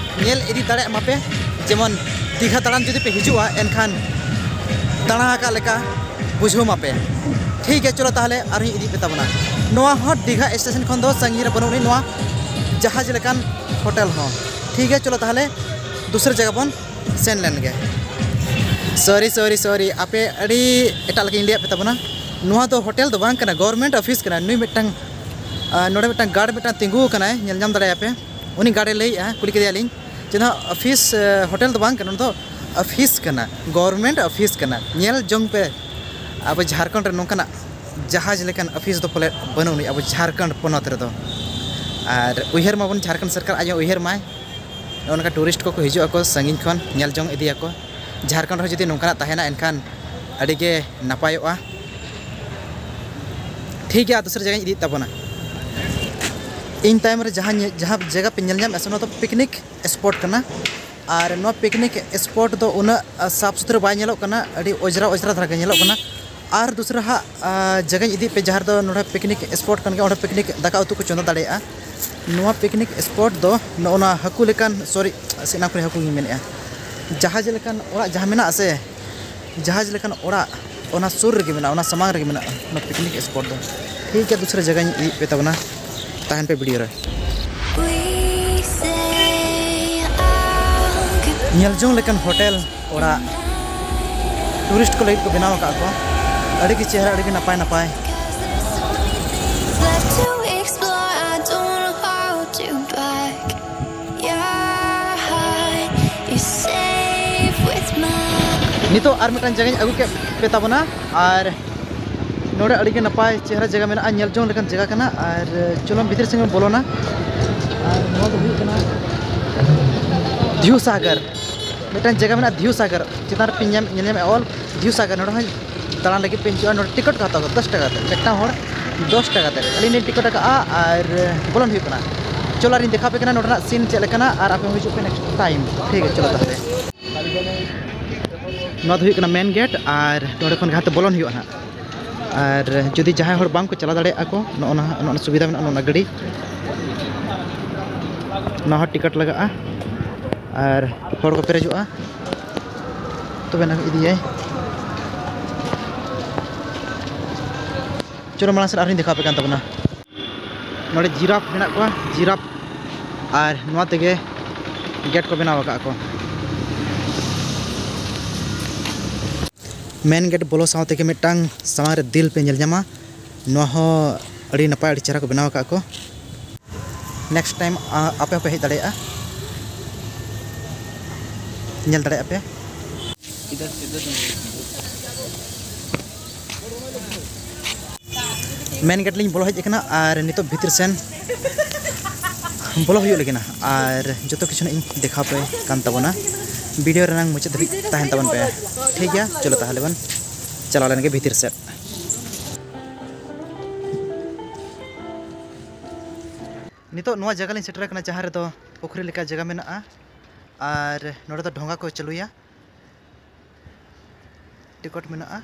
ᱧᱮᱞ ᱤᱫᱤ ᱫᱟᱲᱮᱭᱟᱜ ᱢᱟᱯᱮ᱾ ᱡᱮᱢᱚᱱ ᱫᱤᱜᱷᱟ ᱫᱟᱬᱟᱱ ᱡᱩᱫᱤ ᱯᱮ ᱦᱤᱡᱩᱜᱼᱟ, ᱮᱱᱠᱷᱟᱱ ᱫᱟᱬᱟ ᱟᱠᱟᱫ ᱞᱮᱠᱟ ᱵᱩᱡᱷᱟᱹᱣ ᱢᱟᱯᱮ᱾ ᱴᱷᱤᱠ ᱜᱮᱭᱟ, ᱪᱚᱞᱚ ᱛᱟᱦᱚᱞᱮ ᱟᱨᱦᱚᱸᱧ ᱤᱫᱤ ᱯᱮ ᱛᱟᱵᱚᱱᱟ᱾ ᱱᱚᱣᱟ ᱦᱚᱸ ᱫᱤᱜᱷᱟ ᱥᱴᱮᱥᱚᱱ ᱠᱷᱚᱱ ᱫᱚ ᱥᱟᱺᱜᱤᱧ ᱨᱮ ᱵᱟᱹᱱᱩᱜ ᱟᱹᱱᱤᱡ, ᱱᱚᱣᱟ ᱡᱟᱦᱟᱡᱽ ᱞᱮᱠᱟᱱ ᱦᱳᱴᱮᱞ ᱦᱚᱸ᱾ ᱴᱷᱤᱠ ᱜᱮᱭᱟ, ᱪᱚᱞᱚ ᱛᱟᱦᱚᱞᱮ ᱫᱩᱥᱨᱟᱹ ᱡᱟᱭᱜᱟ ᱵᱚᱱ ᱥᱮᱱ ᱞᱮᱱ ᱜᱮ᱾ Sorry, sorry, sorry, ᱟᱯᱮ ᱟᱹᱰᱤ ᱮᱴᱟᱜ ᱞᱮᱠᱟᱧ ᱞᱟᱹᱭᱟᱫ ᱯᱮ ᱛᱟᱵᱚᱱᱟ᱾ ᱱᱚᱣᱟ ᱫᱚ ᱦᱳᱴᱮᱞ ᱫᱚ ᱵᱟᱝ ᱠᱟᱱᱟ, government office ᱠᱟᱱᱟ᱾ ᱱᱩᱭ ᱢᱤᱫᱴᱟᱝ, ᱟᱨ ᱱᱚᱰᱮ ᱢᱤᱫᱴᱟᱝ guard ᱢᱤᱫᱴᱟᱝ ᱛᱤᱸᱜᱩ ᱟᱠᱟᱱᱟᱭ, ᱧᱮᱞ ᱧᱟᱢ ᱫᱟᱲᱮᱭᱟᱜᱼᱟ ᱯᱮ᱾ ᱩᱱᱤ guard ᱮ ᱞᱟᱹᱭᱮᱫᱼᱟ, ᱠᱩᱞᱤ ᱠᱮᱫᱮᱭᱟᱞᱤᱧ ᱡᱮ, "ᱱᱚᱣᱟ office, ᱮ, ᱦᱳᱴᱮᱞ ᱫᱚ ᱵᱟᱝ ᱠᱟᱱᱟ, ᱱᱚᱣᱟ ᱫᱚ office ᱠᱟᱱᱟ, government office ᱠᱟᱱᱟ, ᱧᱮᱞ ᱡᱚᱝ ᱯᱮ, ᱟᱵᱚ ᱡᱷᱟᱲᱠᱷᱚᱸᱰ ᱨᱮ ᱱᱚᱝᱠᱟᱱᱟᱜ ᱡᱟᱦᱟᱡᱽ ᱞᱮᱠᱟᱱ office ᱫᱚ ᱯᱟᱞᱮᱫ ᱵᱟᱹᱱᱩᱜ ᱟᱹᱱᱤᱡ ᱟᱵᱚ ᱡᱷᱟᱲᱠᱷᱚᱸᱰ ᱯᱚᱱᱚᱛ ᱨᱮᱫᱚ᱾" ᱟᱨ ᱩᱭᱦᱟᱹᱨ ᱢᱟᱵᱚᱱ ᱡᱷᱟᱲᱠᱷᱚᱸᱰ ᱥᱚᱨᱠᱟᱨ ᱟᱡ ᱦᱚᱸ ᱩᱭᱦᱟᱹᱨ ᱢᱟᱭ᱾ ᱱᱚᱜᱼᱚ ᱱᱚᱝᱠᱟ ᱴᱩᱨᱤᱥᱴ ᱠᱚᱠᱚ ᱦᱤᱡᱩᱜ ᱟᱠᱚ ᱥᱟᱺᱜᱤᱧ ᱠᱷᱚᱱ, ᱧᱮᱞ ᱡᱚᱝ ᱤᱫᱤᱭᱟᱠᱚ᱾ ᱡᱷᱟᱲᱠᱷᱚᱸᱰ ᱨᱮᱦᱚᱸ ᱡᱩᱫᱤ ᱱᱚᱝᱠᱟᱱᱟᱜ ᱛᱟᱦᱮᱱᱟ, ᱮᱱᱠᱷᱟᱱ ᱟᱹᱰᱤ ᱜᱮ ᱱᱟᱯᱟᱭᱚᱜᱼᱟ᱾ ᱴᱷᱤᱠ ᱜᱮᱭᱟ, ᱫᱚᱥᱟᱨ ᱡᱟᱭᱜᱟᱧ ᱤᱫᱤᱭᱮᱫ ᱛᱟᱵᱚᱱᱟ᱾ ᱤᱧ ᱛᱟᱭᱚᱢ ᱨᱮ ᱡᱟᱦᱟᱸ ᱧᱮ-, ᱡᱟᱦᱟᱸ ᱡᱟᱭᱜᱟ ᱯᱮ ᱧᱮᱞ ᱧᱟᱢᱮᱫᱼᱟ ᱥᱮ, ᱱᱚᱣᱟ ᱫᱚ ᱯᱤᱠᱱᱤᱠ ᱥᱯᱚᱴ ᱠᱟᱱᱟ᱾ ᱟᱨ ᱱᱚᱣᱟ ᱯᱤᱠᱱᱤᱠ ᱥᱯᱚᱴ ᱫᱚ ᱩᱱᱟᱹᱜ, ᱟ, ᱥᱟᱯᱷ ᱥᱩᱛᱨᱟᱹ ᱵᱟᱭ ᱧᱮᱞᱚᱜ ᱠᱟᱱᱟ, ᱟᱹᱰᱤ ᱚᱡᱽᱨᱟ ᱚᱡᱽᱨᱟ ᱫᱷᱟᱨᱟ ᱜᱮ ᱧᱮᱞᱚᱜ ᱠᱟᱱᱟ᱾ ᱟᱨ ᱫᱩᱥᱨᱟ ᱦᱟᱸᱜ, ᱟ, ᱡᱟᱭᱜᱟᱧ ᱤᱫᱤᱭᱮᱫ ᱯᱮ, ᱡᱟᱦᱟᱸ ᱨᱮᱫᱚ ᱱᱚᱰᱮ ᱯᱤᱠᱱᱤᱠ ᱥᱯᱚᱴ ᱠᱟᱱ ᱜᱮᱭᱟ, ᱚᱸᱰᱮ ᱯᱤᱠᱱᱤᱠ ᱫᱟᱠᱟ ᱩᱛᱩ ᱠᱚ ᱪᱚᱸᱫᱟ ᱫᱟᱲᱮᱭᱟᱜᱼᱟ᱾ ᱱᱚᱣᱟ ᱯᱤᱠᱱᱤᱠ ᱥᱯᱚᱴ ᱫᱚ ᱱᱚᱜᱼᱚ ᱱᱟ ᱦᱟᱹᱠᱩ ᱞᱮᱠᱟᱱ, ᱥᱚᱨᱤ, ᱥᱮ ᱚᱱᱟ ᱠᱚᱨᱮ ᱦᱟᱹᱠᱩ ᱜᱤᱧ ᱢᱮᱱᱮᱫᱼᱟ, ᱡᱟᱦᱟᱡᱽ ᱞᱮᱠᱟᱱ ᱚᱲᱟᱜ ᱡᱟᱦᱟᱸ ᱢᱮᱱᱟᱜᱼᱟ ᱥᱮ, ᱡᱟᱦᱟᱡᱽ ᱞᱮᱠᱟᱱ ᱚᱲᱟᱜ, ᱚᱱᱟ ᱥᱩᱨ ᱨᱮᱜᱮ ᱢᱮᱱᱟᱜᱼᱟ, ᱚᱱᱟ ᱥᱟᱢᱟᱝ ᱨᱮᱜᱮ ᱢᱮᱱᱟᱜᱼᱟ ᱚᱱᱟ ᱯᱤᱠᱱᱤᱠ ᱥᱯᱚᱴ ᱫᱚ᱾ ᱴᱷᱤᱠ ᱜᱮᱭᱟ, ᱫᱩᱥᱨᱟ ᱡᱟᱭᱜᱟᱧ ᱤᱫᱤᱭᱮᱫ ᱯᱮ ᱛᱟᱵᱚᱱᱟ, ᱛᱟᱦᱮᱱ ᱯᱮ ᱵᱷᱤᱰᱤᱭᱳ ᱨᱮ᱾ ᱧᱮᱞ ᱡᱚᱝ ᱞᱮᱠᱟᱱ ᱦᱳᱴᱮᱞ, ᱚᱲᱟᱜ, ᱴᱩᱨᱤᱥᱴ ᱠᱚ ᱞᱟᱹᱜᱤᱫ ᱠᱚ ᱵᱮᱱᱟᱣ ᱟᱠᱟᱫ ᱠᱚ᱾ ᱟᱹᱰᱤ ᱜᱮ ᱪᱮᱦᱨᱟ, ᱟᱹᱰᱤ ᱜᱮ ᱱᱟᱯᱟᱭ ᱱᱟᱯᱟᱭ᱾ ᱱᱤᱛᱚᱜ ᱟᱨ ᱢᱤᱫᱴᱟᱝ ᱡᱟᱭᱜᱟᱧ ᱟᱹᱜᱩ ᱠᱮᱫ ᱯᱮ ᱛᱟᱵᱚᱱᱟ, ᱟᱨ ᱱᱚᱰᱮ ᱟᱹᱰᱤ ᱜᱮ ᱱᱟᱯᱟᱭ ᱪᱮᱦᱨᱟ ᱡᱟᱭᱜᱟ ᱢᱮᱱᱟᱜᱼᱟ, ᱧᱮᱞ ᱡᱚᱝ ᱞᱮᱠᱟᱱ ᱡᱟᱭᱜᱟ ᱠᱟᱱᱟ᱾ ᱟᱨ ᱪᱚᱞᱚ ᱵᱷᱤᱛᱤᱨ ᱥᱮᱫ ᱵᱚᱱ ᱵᱚᱞᱚᱱᱟ᱾ ᱟᱨ ᱱᱚᱣᱟ ᱫᱚ ᱦᱩᱭᱩᱜ ᱠᱟᱱᱟ ᱫᱷᱤᱣ ᱥᱟᱜᱚᱨ, ᱢᱤᱫᱴᱟᱝ ᱡᱟᱭᱜᱟ ᱢᱮᱱᱟᱜᱼᱟ ᱫᱷᱤᱣ ᱥᱟᱜᱚᱨ, ᱪᱮᱛᱟᱱ ᱨᱮ ᱯᱮ ᱧᱮᱞ, ᱧᱮᱞ ᱧᱟᱢᱮᱫᱼᱟ ᱚᱞ ᱫᱷᱤᱣ ᱥᱟᱜᱚᱨ᱾ ᱱᱚᱰᱮ ᱦᱚᱸ ᱫᱟᱬᱟᱱ ᱞᱟᱹᱜᱤᱫ ᱯᱮ ᱦᱤᱡᱩᱜᱼᱟ᱾ ᱱᱚᱰᱮ ᱴᱤᱠᱤᱴ ᱠᱚ ᱦᱟᱛᱟᱣᱟ ᱫᱚᱥ ᱴᱟᱠᱟ ᱠᱟᱛᱮ, ᱢᱤᱫᱴᱟᱝ ᱦᱚᱲ ᱫᱚᱥ ᱴᱟᱠᱟ ᱠᱟᱛᱮ᱾ ᱟᱹᱞᱤᱧ ᱞᱤᱧ ᱴᱤᱠᱤᱴ ᱟᱠᱟᱫᱼᱟ ᱟᱨ ᱵᱚᱞᱚᱱ ᱦᱩᱭᱩᱜ ᱠᱟᱱᱟ᱾ ᱪᱚᱞᱚ ᱟᱨᱤᱧ ᱫᱮᱠᱷᱟᱣ ᱟᱯᱮ ᱠᱟᱱᱟ ᱱᱚᱰᱮᱱᱟᱜ ᱥᱤᱱ ᱪᱮᱫ ᱞᱮᱠᱟᱱᱟ, ᱟᱨ ᱟᱯᱮ ᱦᱚᱸ ᱦᱤᱡᱩᱜ ᱯᱮ ᱱᱮᱠᱥᱴ ᱴᱟᱭᱤᱢ᱾ ᱴᱷᱤᱠ ᱜᱮᱭᱟ, ᱪᱚᱞᱚ ᱛᱟᱦᱚᱞᱮ᱾ ᱱᱚᱣᱟ ᱫᱚ ᱦᱩᱭᱩᱜ ᱠᱟᱱᱟ ᱢᱮᱱ ᱜᱮᱴ, ᱟᱨ ᱱᱚᱰᱮ ᱠᱷᱚᱱ ᱜᱮ ᱦᱟᱱᱛᱮ ᱵᱚᱞᱚᱱ ᱦᱩᱭᱩᱜᱼᱟ ᱦᱟᱸᱜ᱾ ᱟᱨ ᱡᱩᱫᱤ ᱡᱟᱦᱟᱸᱭ ᱦᱚᱲ ᱵᱟᱝ ᱠᱚ ᱪᱟᱞᱟᱣ ᱫᱟᱲᱮᱭᱟᱜᱼᱟ ᱠᱚ, ᱱᱚᱜᱼᱚ ᱱᱟ, ᱱᱚᱜᱼᱚ ᱱᱟ ᱥᱩᱵᱤᱫᱷᱟ ᱢᱮᱱᱟᱜᱼᱟ, ᱱᱚᱜᱼᱚ ᱱᱟ ᱜᱟᱹᱰᱤ, ᱱᱚᱣᱟ ᱦᱚᱸ ᱴᱤᱠᱤᱴ ᱞᱟᱜᱟᱜᱼᱟ ᱟᱨ ᱦᱚᱲ ᱠᱚ ᱯᱮᱨᱮᱡᱚᱜᱼᱟ, ᱛᱚᱵᱮ ᱱᱟ ᱤᱫᱤᱭᱟᱭ᱾ ᱪᱚᱞᱚ ᱢᱟᱲᱟᱝ ᱥᱮᱫ ᱟᱨᱦᱚᱸᱧ ᱫᱮᱠᱷᱟᱣ ᱟᱯᱮ ᱠᱟᱱ ᱛᱟᱵᱚᱱᱟ᱾ ᱱᱚᱰᱮ ᱡᱤᱨᱟᱯ ᱢᱮᱱᱟᱜ ᱠᱚᱣᱟ, ᱡᱤᱨᱟᱯ, ᱟᱨ ᱱᱚᱣᱟ ᱛᱮᱜᱮ ᱜᱮᱴ ᱠᱚ ᱵᱮᱱᱟᱣ ᱟᱠᱟᱫ ᱠᱚ᱾ ᱢᱮᱱ ᱜᱮᱴ ᱵᱚᱞᱚ ᱥᱟᱶ ᱛᱮᱜᱮ ᱢᱤᱫᱴᱟᱝ ᱥᱟᱢᱟᱝ ᱨᱮ ᱫᱤᱞ ᱯᱮ ᱧᱮᱞ ᱧᱟᱢᱟ᱾ ᱱᱚᱣᱟ ᱦᱚᱸ ᱟᱹᱰᱤ ᱱᱟᱯᱟᱭ, ᱟᱹᱰᱤ ᱪᱮᱦᱨᱟ ᱠᱚ ᱵᱮᱱᱟᱣ ᱟᱠᱟᱫ ᱠᱚ᱾ ᱱᱮᱠᱥᱴ ᱴᱟᱭᱤᱢ, ᱟ, ᱟᱯᱮ ᱦᱚᱸᱯᱮ ᱦᱮᱡ ᱫᱟᱲᱮᱭᱟᱜᱼᱟ, ᱧᱮᱞ ᱫᱟᱲᱮᱭᱟᱜᱼᱟ ᱯᱮ᱾ ᱢᱮᱱ ᱜᱮᱴ ᱞᱤᱧ ᱵᱚᱞᱚ ᱦᱮᱡ ᱟᱠᱟᱱᱟ ᱟᱨ ᱱᱤᱛᱚᱜ ᱵᱷᱤᱛᱤᱨ ᱥᱮᱱ ᱵᱚᱞᱚ ᱦᱩᱭᱩᱜ ᱞᱟᱹᱜᱤᱫ ᱱᱟ, ᱟᱨ ᱡᱚᱛᱚ ᱠᱤᱪᱷᱩ ᱤᱧ ᱫᱮᱠᱷᱟᱣ ᱯᱮ ᱠᱟᱱ ᱛᱟᱵᱚᱱᱟ᱾ ᱵᱷᱤᱰᱤᱭᱳ ᱨᱮᱱᱟᱝ ᱢᱩᱪᱟᱹᱫ ᱫᱷᱟᱹᱵᱤᱡ ᱛᱟᱦᱮᱱ ᱛᱟᱵᱚᱱ ᱯᱮ, ᱴᱷᱤᱠ ᱜᱮᱭᱟ? ᱪᱚᱞᱚ ᱛᱟᱦᱚᱞᱮ ᱵᱚᱱ ᱪᱟᱞᱟᱣ ᱞᱮᱱ ᱜᱮ ᱵᱷᱤᱛᱤᱨ ᱥᱮᱫ᱾ ᱱᱤᱛᱚᱜ ᱱᱚᱣᱟ ᱡᱟᱭᱜᱟ ᱞᱤᱧ ᱥᱮᱴᱮᱨ ᱟᱠᱟᱱᱟ, ᱡᱟᱦᱟᱸ ᱨᱮᱫᱚ ᱯᱩᱠᱷᱨᱤ ᱞᱮᱠᱟ ᱡᱟᱭᱜᱟ ᱢᱮᱱᱟᱜᱼᱟ, ᱟᱨ ᱱᱚᱰᱮ ᱫᱚ ᱰᱷᱚᱸᱜᱟ ᱠᱚ ᱪᱟᱹᱞᱩᱭᱟ᱾ ᱴᱤᱠᱤᱴ ᱢᱮᱱᱟᱜᱼᱟ,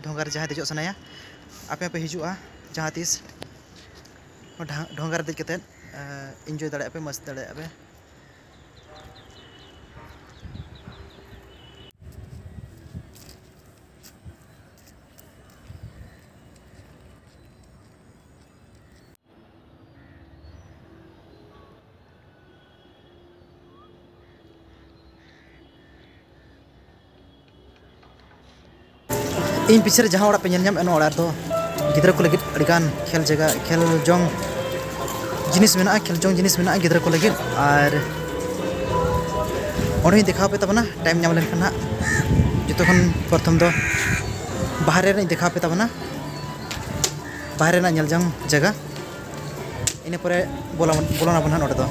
ᱰᱷᱚᱸᱜᱟ ᱨᱮ ᱡᱟᱦᱟᱸᱭ ᱫᱮᱡᱚᱜ ᱥᱟᱱᱟᱭᱟ, ᱟᱯᱮ ᱦᱚᱸᱯᱮ ᱦᱤᱡᱩᱜᱼᱟ ᱡᱟᱦᱟᱸ ᱛᱤᱥ ᱰᱷᱟ-, ᱰᱷᱚᱸᱜᱟ ᱨᱮ ᱫᱮᱡ ᱠᱟᱛᱮᱫ, ᱮ, ᱤᱱᱡᱚᱭ ᱫᱟᱲᱮᱭᱟᱜᱼᱟ ᱯᱮ, ᱢᱚᱡᱽ ᱫᱟᱲᱮᱭᱟᱜᱼᱟ ᱯᱮ᱾ ᱤᱧ ᱯᱤᱪᱷᱮ ᱨᱮ ᱡᱟᱦᱟᱸ ᱚᱲᱟᱜ ᱯᱮ ᱧᱮᱞ ᱧᱟᱢᱮᱫᱼᱟ, ᱱᱚᱣᱟ ᱚᱲᱟᱜ ᱨᱮᱫᱚ ᱜᱤᱫᱽᱨᱟᱹ ᱠᱚ ᱞᱟᱹᱜᱤᱫ ᱟᱹᱰᱤᱜᱟᱱ ᱠᱷᱮᱞ ᱡᱟᱭᱜᱟ, ᱠᱷᱮᱞ ᱡᱚᱝ ᱡᱤᱱᱤᱥ ᱢᱮᱱᱟᱜᱼᱟ, ᱠᱷᱮᱞ ᱡᱚᱝ ᱡᱤᱱᱤᱥ ᱢᱮᱱᱟᱜᱼᱟ ᱜᱤᱫᱽᱨᱟᱹ ᱠᱚ ᱞᱟᱹᱜᱤᱫ᱾ ᱟᱨ ᱚᱸᱰᱮᱧ ᱫᱮᱠᱷᱟᱣ ᱯᱮ ᱛᱟᱵᱚᱱᱟ, ᱴᱟᱭᱤᱢ ᱧᱟᱢ ᱞᱮᱱᱠᱷᱟᱱ ᱦᱟᱸᱜ᱾ ᱡᱚᱛᱚ ᱠᱷᱚᱱ ᱯᱨᱚᱛᱷᱚᱢ ᱫᱚ ᱵᱟᱦᱨᱮ ᱨᱮᱧ ᱫᱮᱠᱷᱟᱣ ᱯᱮ ᱛᱟᱵᱚᱱᱟ, ᱵᱟᱦᱨᱮ ᱨᱮᱱᱟᱜ ᱧᱮᱞ ᱡᱚᱝ ᱡᱟᱭᱜᱟ᱾ ᱤᱱᱟᱹ ᱯᱚᱨᱮ ᱵᱚᱞᱚ-, ᱵᱚᱞᱚᱱᱟᱵᱚᱱ ᱦᱟᱸᱜ ᱱᱚᱰᱮ ᱫᱚ᱾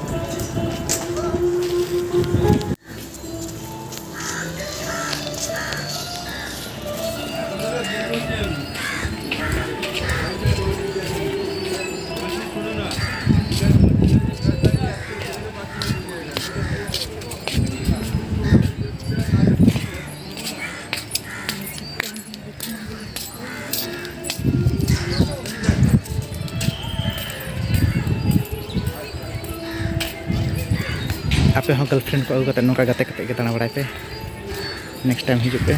ᱟᱯᱮ ᱦᱚᱸ ᱜᱟᱨᱞᱯᱷᱨᱮᱱᱰ ᱠᱚ ᱟᱹᱜᱩ ᱠᱟᱛᱮ ᱱᱚᱝᱠᱟ ᱜᱟᱛᱮ ᱠᱟᱛᱮ ᱜᱮ ᱫᱟᱬᱟ ᱵᱟᱲᱟᱭ ᱯᱮ᱾ ᱱᱮᱠᱥᱴ ᱴᱟᱭᱤᱢ ᱦᱤᱡᱩᱜ ᱯᱮ᱾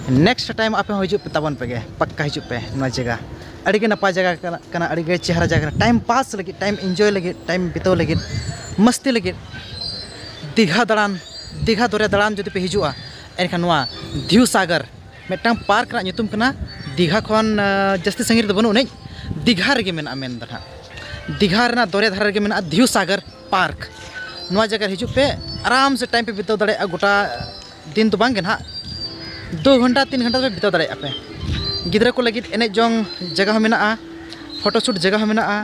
Next time ᱟᱯᱮ ᱦᱚᱸ ᱦᱤᱡᱩᱜ ᱯᱮ ᱛᱟᱵᱚᱱ ᱯᱮᱜᱮ, ᱯᱟᱠᱠᱟ ᱦᱤᱡᱩᱜ ᱯᱮ ᱱᱚᱣᱟ ᱡᱟᱭᱜᱟ᱾ ᱟᱹᱰᱤ ᱜᱮ ᱱᱟᱯᱟᱭ ᱡᱟᱭᱜᱟ ᱠᱟᱱᱟ, ᱠᱟᱱᱟ, ᱟᱹᱰᱤ ᱜᱮ ᱪᱮᱦᱨᱟ ᱡᱟᱭᱜᱟ ᱠᱟᱱᱟ᱾ Time pass ᱞᱟᱹᱜᱤᱫ, time enjoy ᱞᱟᱹᱜᱤᱫ, time ᱵᱤᱛᱟᱹᱣ ᱞᱟᱹᱜᱤᱫ, ᱢᱟᱹᱥᱛᱤ ᱞᱟᱹᱜᱤᱫ, ᱫᱤᱜᱷᱟ ᱫᱟᱬᱟᱱ, ᱫᱤᱜᱷᱟ ᱫᱚᱨᱭᱟ ᱫᱟᱬᱟᱱ ᱡᱩᱫᱤ ᱯᱮ ᱦᱤᱡᱩᱜᱼᱟ, ᱮᱱᱠᱷᱟᱱ ᱱᱚᱣᱟ ᱫᱷᱤᱣ ᱥᱟᱜᱚᱨ ᱢᱤᱫᱴᱟᱝ ᱯᱟᱨᱠ ᱨᱮᱱᱟᱜ ᱧᱩᱛᱩᱢ ᱠᱟᱱᱟ᱾ ᱫᱤᱜᱷᱟ ᱠᱷᱚᱱ, ᱟᱸ, ᱡᱟᱹᱥᱛᱤ ᱥᱟᱺᱜᱤᱧ ᱨᱮᱫᱚ ᱵᱟᱹᱱᱩᱜ ᱟᱹᱱᱤᱡ, ᱫᱤᱜᱷᱟ ᱨᱮᱜᱮ ᱢᱮᱱᱟᱜᱼᱟ ᱢᱮᱱ ᱫᱚ ᱱᱟᱦᱟᱜ᱾ ᱫᱤᱜᱷᱟ ᱨᱮᱱᱟᱜ ᱫᱚᱨᱭᱟ ᱫᱷᱟᱨᱮ ᱨᱮᱜᱮ ᱢᱮᱱᱟᱜᱼᱟ ᱫᱷᱤᱣ ᱥᱟᱜᱚᱨ ᱯᱟᱨᱠ᱾ ᱱᱚᱣᱟ ᱡᱟᱭᱜᱟ ᱨᱮ ᱦᱤᱡᱩᱜ ᱯᱮ, ᱟᱨᱟᱢ ᱥᱮ time ᱯᱮ ᱵᱤᱛᱟᱹᱣ ᱫᱟᱲᱮᱭᱟᱜᱼᱟ᱾ ᱜᱚᱴᱟ ᱫᱤᱱ ᱫᱚ ᱵᱟᱝ ᱜᱮ ᱱᱟᱦᱟᱜ, ᱫᱩ ᱜᱷᱚᱱᱴᱟ ᱛᱤᱱ ᱜᱷᱚᱱᱴᱟ ᱯᱮ ᱵᱤᱛᱟᱹᱣ ᱫᱟᱲᱮᱭᱟᱜᱼᱟ ᱯᱮ᱾ ᱜᱤᱫᱽᱨᱟᱹ ᱠᱚ ᱞᱟᱹᱜᱤᱫ ᱮᱱᱮᱡ ᱡᱚᱝ ᱡᱟᱭᱜᱟ ᱦᱚᱸ ᱢᱮᱱᱟᱜᱼᱟ, photo shoot ᱡᱟᱭᱜᱟ ᱦᱚᱸ ᱢᱮᱱᱟᱜᱼᱟ,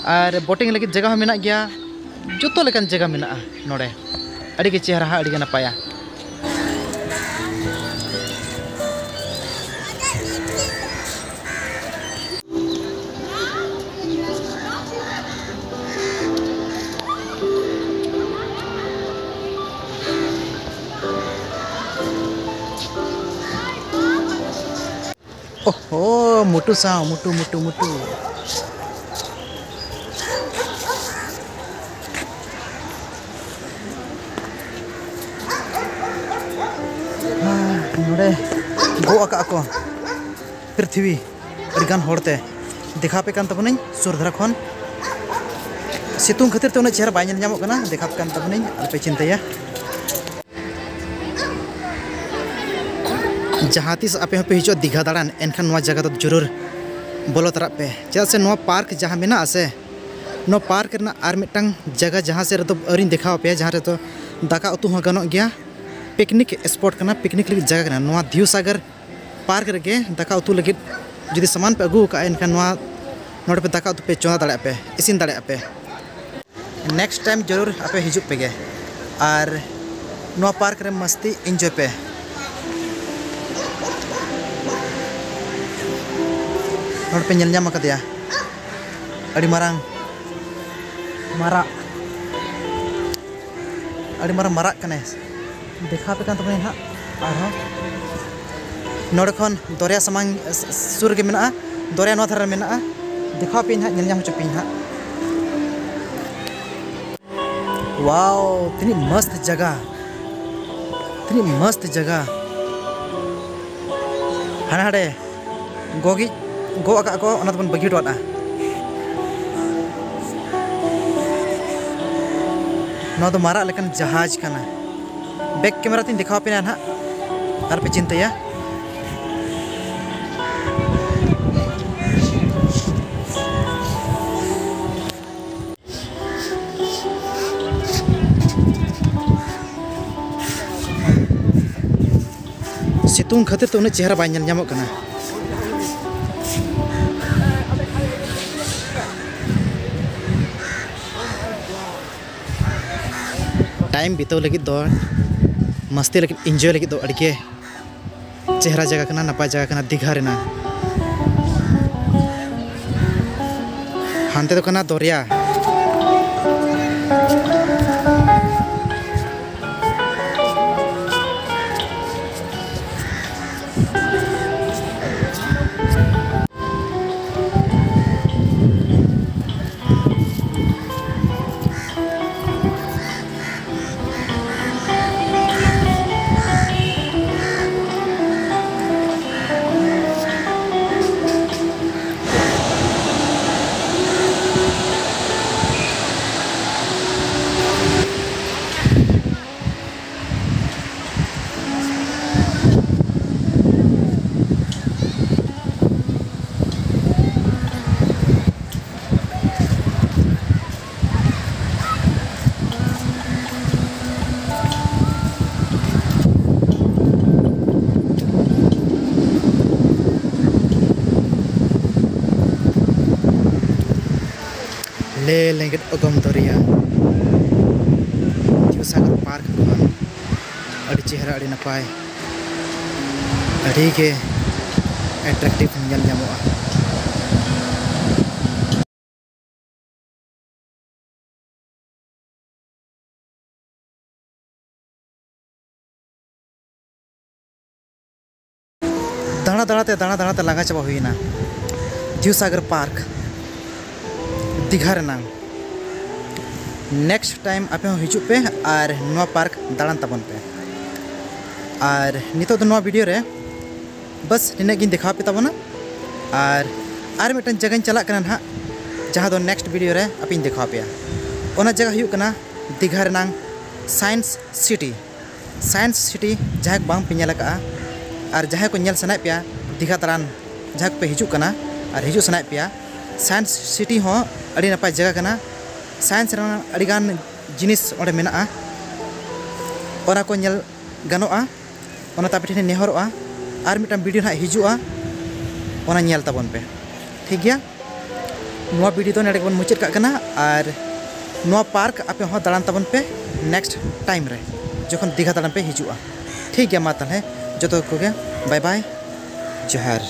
ᱟᱨ boating ᱞᱟᱹᱜᱤᱫ ᱡᱟᱭᱜᱟ ᱦᱚᱸ ᱢᱮᱱᱟᱜ ᱜᱮᱭᱟ᱾ ᱡᱚᱛᱚ ᱞᱮᱠᱟᱱ ᱡᱟᱭᱜᱟ ᱢᱮᱱᱟᱜᱼᱟ ᱱᱚᱰᱮ᱾ ᱟᱹᱰᱤ ᱜᱮ ᱪᱮᱦᱨᱟ, ᱟᱹᱰᱤ ᱜᱮ ᱱᱟᱯᱟᱭᱟ᱾ ᱳᱦᱳ, ᱢᱩᱴᱩ ᱥᱟᱶ, ᱢᱩᱴᱩ, ᱢᱩᱴᱩ, ᱢᱩᱴᱩ᱾ ᱦᱮᱸ, ᱱᱚᱰᱮ ᱜᱚᱜ ᱟᱠᱟᱫ ᱠᱚ ᱯᱨᱤᱛᱷᱤᱵᱤ ᱟᱹᱰᱤᱜᱟᱱ ᱦᱚᱲᱛᱮ᱾ ᱫᱮᱠᱷᱟᱣ ᱟᱯᱮ ᱠᱟᱱ ᱛᱟᱵᱚᱱᱟᱹᱧ ᱥᱩᱨ ᱫᱷᱟᱨᱟ ᱠᱷᱚᱱ᱾ ᱥᱤᱛᱩᱝ ᱠᱷᱟᱹᱛᱤᱨ ᱛᱮ ᱩᱱᱟᱹᱜ ᱪᱮᱦᱨᱟ ᱵᱟᱭ ᱧᱮᱞ ᱧᱟᱢᱚᱜ ᱠᱟᱱᱟ, ᱫᱮᱠᱷᱟᱣ ᱟᱯᱮ ᱠᱟᱱ ᱛᱟᱵᱚᱱᱟᱹᱧ, ᱟᱞᱚᱯᱮ ᱪᱤᱱᱛᱟᱹᱭᱟ᱾ ᱡᱟᱦᱟᱸ ᱛᱤᱥ ᱟᱯᱮ ᱦᱚᱸᱯᱮ ᱦᱤᱡᱩᱜᱼᱟ ᱫᱤᱜᱷᱟ ᱫᱟᱬᱟᱱ, ᱮᱱᱠᱷᱟᱱ ᱱᱚᱣᱟ ᱡᱟᱭᱜᱟ ᱫᱚ ᱡᱚᱨᱩᱨ ᱵᱚᱞᱚ ᱛᱚᱨᱟᱜ ᱯᱮ, ᱪᱮᱫᱟᱜ ᱥᱮ ᱱᱚᱣᱟ ᱯᱟᱨᱠ ᱡᱟᱦᱟᱸ ᱢᱮᱱᱟᱜᱼᱟ ᱥᱮ, ᱱᱚᱣᱟ ᱯᱟᱨᱠ ᱨᱮᱱᱟᱜ ᱟᱨ ᱢᱤᱫᱴᱟᱝ ᱡᱟᱭᱜᱟ ᱡᱟᱦᱟᱸ ᱥᱮᱫ ᱨᱮᱫᱚ ᱟᱹᱣᱨᱤᱧ ᱫᱮᱠᱷᱟᱣ ᱟᱯᱮᱭᱟ, ᱡᱟᱦᱟᱸ ᱨᱮᱫᱚ ᱫᱟᱠᱟ ᱩᱛᱩ ᱦᱚᱸ ᱜᱟᱱᱚᱜ ᱜᱮᱭᱟ, picnic spot ᱠᱟᱱᱟ, picnic ᱞᱟᱹᱜᱤᱫ ᱡᱟᱭᱜᱟ ᱠᱟᱱᱟ᱾ ᱱᱚᱣᱟ ᱫᱷᱤᱣ ᱥᱟᱜᱚᱨ ᱯᱟᱨᱠ ᱨᱮᱜᱮ ᱫᱟᱠᱟ ᱩᱛᱩ ᱞᱟᱹᱜᱤᱫ ᱡᱩᱫᱤ ᱥᱟᱢᱟᱱ ᱯᱮ ᱟᱹᱜᱩ ᱟᱠᱟᱫᱼᱟ, ᱮᱱᱠᱷᱟᱱ ᱱᱚᱣᱟ ᱱᱚᱰᱮ ᱯᱮ ᱫᱟᱠᱟ ᱩᱛᱩ ᱯᱮ ᱪᱚᱸᱫᱟ ᱫᱟᱲᱮᱭᱟᱜᱼᱟ ᱯᱮ, ᱤᱥᱤᱱ ᱫᱟᱲᱮᱭᱟᱜᱼᱟ ᱯᱮ᱾ Next time ᱡᱟᱹᱨᱩᱲ ᱟᱯᱮ ᱦᱤᱡᱩᱜ ᱯᱮᱜᱮ᱾ ᱟᱨ ᱱᱚᱣᱟ ᱯᱟᱨᱠ ᱨᱮ ᱢᱟᱥᱛᱤ enjoy ᱯᱮ᱾ ᱱᱚᱰᱮ ᱯᱮ ᱧᱮᱞ ᱧᱟᱢ ᱟᱠᱟᱫᱮᱭᱟ ᱟᱹᱰᱤ ᱢᱟᱨᱟᱝ ᱢᱟᱨᱟᱜ, ᱟᱹᱰᱤ ᱢᱟᱨᱟᱝ ᱢᱟᱨᱟᱜ ᱠᱟᱱᱟᱭ᱾ ᱫᱮᱠᱷᱟᱣ ᱟᱯᱮ ᱠᱟᱱ ᱛᱟᱵᱚᱱᱟᱹᱧ ᱦᱟᱸᱜ ᱟᱨᱦᱚᱸ᱾ ᱱᱚᱰᱮ ᱠᱷᱚᱱ ᱫᱚᱨᱭᱟ ᱥᱟᱢᱟᱝ ᱥᱩᱨ ᱨᱮᱜᱮ ᱢᱮᱱᱟᱜᱼᱟ, ᱫᱚᱨᱭᱟ ᱱᱚᱣᱟ ᱫᱷᱟᱨᱮ ᱨᱮ ᱢᱮᱱᱟᱜᱼᱟ᱾ ᱫᱮᱠᱷᱟᱣ ᱟᱯᱮᱭᱟᱹᱧ ᱦᱟᱸᱜ, ᱧᱮᱞ ᱧᱟᱢ ᱦᱚᱪᱚ ᱯᱮᱭᱟᱹᱧ ᱦᱟᱸᱜ᱾ ᱛᱤᱱᱟᱹᱜ ᱢᱚᱥᱛ ᱡᱟᱭᱜᱟ, ᱛᱤᱱᱟᱹᱜ ᱢᱚᱥᱛ ᱡᱟᱭᱜᱟ᱾ ᱦᱟᱱᱮ ᱦᱟᱸᱰᱮ ᱜᱚᱜᱤᱡ ᱜᱚᱜ ᱟᱠᱟᱫ ᱠᱚ, ᱚᱱᱟ ᱫᱚᱵᱚᱱ ᱵᱟᱹᱜᱤ ᱦᱚᱴᱚᱣᱟᱜᱼᱟ᱾ ᱱᱚᱣᱟ ᱫᱚ ᱢᱟᱨᱟᱜ ᱞᱮᱠᱟᱱ ᱡᱟᱦᱟᱡᱽ ᱠᱟᱱᱟ᱾ ᱵᱮᱠ ᱠᱮᱢᱮᱨᱟ ᱛᱤᱧ ᱫᱮᱠᱷᱟᱣ ᱟᱯᱮᱭᱟ ᱱᱟᱦᱟᱜ, ᱟᱨ ᱯᱮ ᱪᱤᱱᱛᱟᱹᱭᱟ᱾ ᱥᱤᱛᱩᱝ ᱠᱷᱟᱹᱛᱤᱨ ᱛᱮ ᱩᱱᱟᱹᱜ ᱪᱮᱦᱨᱟ ᱵᱟᱭ ᱧᱮᱞ ᱧᱟᱢᱚᱜ ᱠᱟᱱᱟ᱾ ᱴᱟᱭᱤᱢ ᱵᱤᱛᱟᱹᱣ ᱞᱟᱹᱜᱤᱫ ᱫᱚ, ᱢᱟᱥᱛᱤ ᱞᱟᱹᱜᱤᱫ, ᱤᱱᱡᱚᱭ ᱞᱟᱹᱜᱤᱫ ᱫᱚ ᱟᱹᱰᱤ ᱜᱮ ᱪᱮᱦᱨᱟ ᱡᱟᱭᱜᱟ ᱠᱟᱱᱟ, ᱱᱟᱯᱟᱭ ᱡᱟᱭᱜᱟ ᱠᱟᱱᱟ ᱫᱤᱜᱷᱟ ᱨᱮᱱᱟᱜ᱾ ᱦᱟᱱᱛᱮ ᱫᱚ ᱠᱟᱱᱟ ᱫᱚᱨᱭᱟ᱾ ᱞᱮ ᱞᱮᱸᱜᱮᱫ ᱚᱜᱚᱢ ᱫᱚᱨᱭᱟ, ᱡᱤᱣᱤᱥᱟᱜᱚᱨ ᱯᱟᱨᱠ ᱠᱷᱚᱱ ᱟᱹᱰᱤ ᱪᱮᱦᱨᱟ, ᱟᱹᱰᱤ ᱱᱟᱯᱟᱭ, ᱟᱹᱰᱤ ᱜᱮ attractive ᱧᱮᱞ ᱧᱟᱢᱚᱜᱼᱟ᱾ ᱫᱟᱬᱟ ᱫᱟᱬᱟ ᱛᱮ, ᱫᱟᱬᱟ ᱫᱟᱬᱟ ᱛᱮ ᱞᱟᱸᱜᱟ ᱪᱟᱵᱟ ᱦᱩᱭᱮᱱᱟ᱾ ᱡᱤᱣᱤᱥᱟᱜᱚᱨ ᱯᱟᱨᱠ, ᱫᱤᱜᱷᱟ ᱨᱮᱱᱟᱝ᱾ Next time ᱟᱯᱮ ᱦᱚᱸ ᱦᱤᱡᱩᱜ ᱯᱮ ᱟᱨ ᱱᱚᱣᱟ ᱯᱟᱨᱠ ᱫᱟᱬᱟᱱ ᱛᱟᱵᱚᱱ ᱯᱮ᱾ ᱟᱨ ᱱᱤᱛᱚᱜ ᱫᱚ ᱱᱚᱣᱟ ᱵᱷᱤᱰᱤᱭᱳ ᱨᱮ ᱵᱟᱥ ᱱᱤᱱᱟᱹᱜ ᱜᱤᱧ ᱫᱮᱠᱷᱟᱣ ᱟᱯᱮ ᱛᱟᱵᱚᱱᱟ᱾ ᱟᱨ ᱟᱨ ᱢᱤᱫᱴᱟᱝ ᱡᱟᱭᱜᱟᱧ ᱪᱟᱞᱟᱜ ᱠᱟᱱᱟ ᱱᱟᱦᱟᱜ, ᱡᱟᱦᱟᱸ ᱫᱚ ᱱᱮᱠᱥᱴ ᱵᱷᱤᱰᱤᱭᱳ ᱨᱮ ᱟᱯᱮᱧ ᱫᱮᱠᱷᱟᱣ ᱟᱯᱮᱭᱟ᱾ ᱚᱱᱟ ᱡᱟᱭᱜᱟ ᱦᱩᱭᱩᱜ ᱠᱟᱱᱟ ᱫᱤᱜᱷᱟ ᱨᱮᱱᱟᱝ ᱥᱟᱭᱮᱱᱥ ᱥᱤᱴᱤ᱾ ᱥᱟᱭᱮᱱᱥ ᱥᱤᱴᱤ ᱡᱟᱦᱟᱸᱭ ᱠᱚ ᱵᱟᱝ ᱯᱮ ᱧᱮᱞ ᱟᱠᱟᱫᱼᱟ ᱟᱨ ᱡᱟᱦᱟᱸᱭ ᱠᱚ ᱧᱮᱞ ᱥᱟᱱᱟᱭᱮᱫ ᱯᱮᱭᱟ, ᱫᱤᱜᱷᱟ ᱫᱟᱬᱟᱱ ᱡᱟᱦᱟᱸᱭ ᱠᱚᱯᱮ ᱦᱤᱡᱩᱜ ᱠᱟᱱᱟ ᱟᱨ ᱦᱤᱡᱩᱜ ᱥᱟᱱᱟᱭᱮᱫ ᱯᱮᱭᱟ, ᱥᱟᱭᱮᱱᱥ ᱥᱤᱴᱤ ᱦᱚᱸ ᱟᱹᱰᱤ ᱱᱟᱯᱟᱭ ᱡᱟᱭᱜᱟ ᱠᱟᱱᱟ᱾ ᱥᱟᱭᱮᱱᱥ ᱨᱮᱱᱟᱜ ᱟᱹᱰᱤᱜᱟᱱ ᱡᱤᱱᱤᱥ ᱚᱸᱰᱮ ᱢᱮᱱᱟᱜᱼᱟ, ᱚᱱᱟ ᱠᱚ ᱧᱮᱞ ᱜᱟᱱᱚᱜᱼᱟ᱾ ᱚᱱᱟᱛᱮ ᱟᱯᱮ ᱴᱷᱮᱱ ᱤᱧ ᱱᱮᱦᱚᱨᱚᱜᱼᱟ, ᱟᱨ ᱢᱤᱫᱴᱟᱝ ᱵᱷᱤᱰᱤᱭᱳ ᱱᱟᱦᱟᱜ ᱦᱤᱡᱩᱜᱼᱟ, ᱚᱱᱟ ᱧᱮᱞ ᱛᱟᱵᱚᱱ ᱯᱮ᱾ ᱴᱷᱤᱠ ᱜᱮᱭᱟ, ᱱᱚᱣᱟ ᱵᱷᱤᱰᱤᱭᱳ ᱫᱚ ᱱᱚᱰᱮ ᱜᱮᱵᱚᱱ ᱢᱩᱪᱟᱹᱫ ᱠᱟᱜ ᱠᱟᱱᱟ᱾ ᱟᱨ ᱱᱚᱣᱟ ᱯᱟᱨᱠ ᱟᱯᱮ ᱦᱚᱸ ᱫᱟᱬᱟᱱ ᱛᱟᱵᱚᱱ ᱯᱮ ᱱᱮᱠᱥᱴ ᱴᱟᱭᱤᱢ ᱨᱮ, ᱡᱚᱠᱷᱚᱱ ᱫᱤᱜᱷᱟ ᱫᱟᱬᱟᱱ ᱯᱮ ᱦᱤᱡᱩᱜᱼᱟ᱾ ᱴᱷᱤᱠ ᱜᱮᱭᱟ, ᱢᱟ ᱛᱟᱦᱚᱞᱮ ᱡᱚᱛᱚ ᱠᱚᱜᱮ ᱵᱟᱭ ᱵᱟᱭ, ᱡᱚᱦᱟᱨ᱾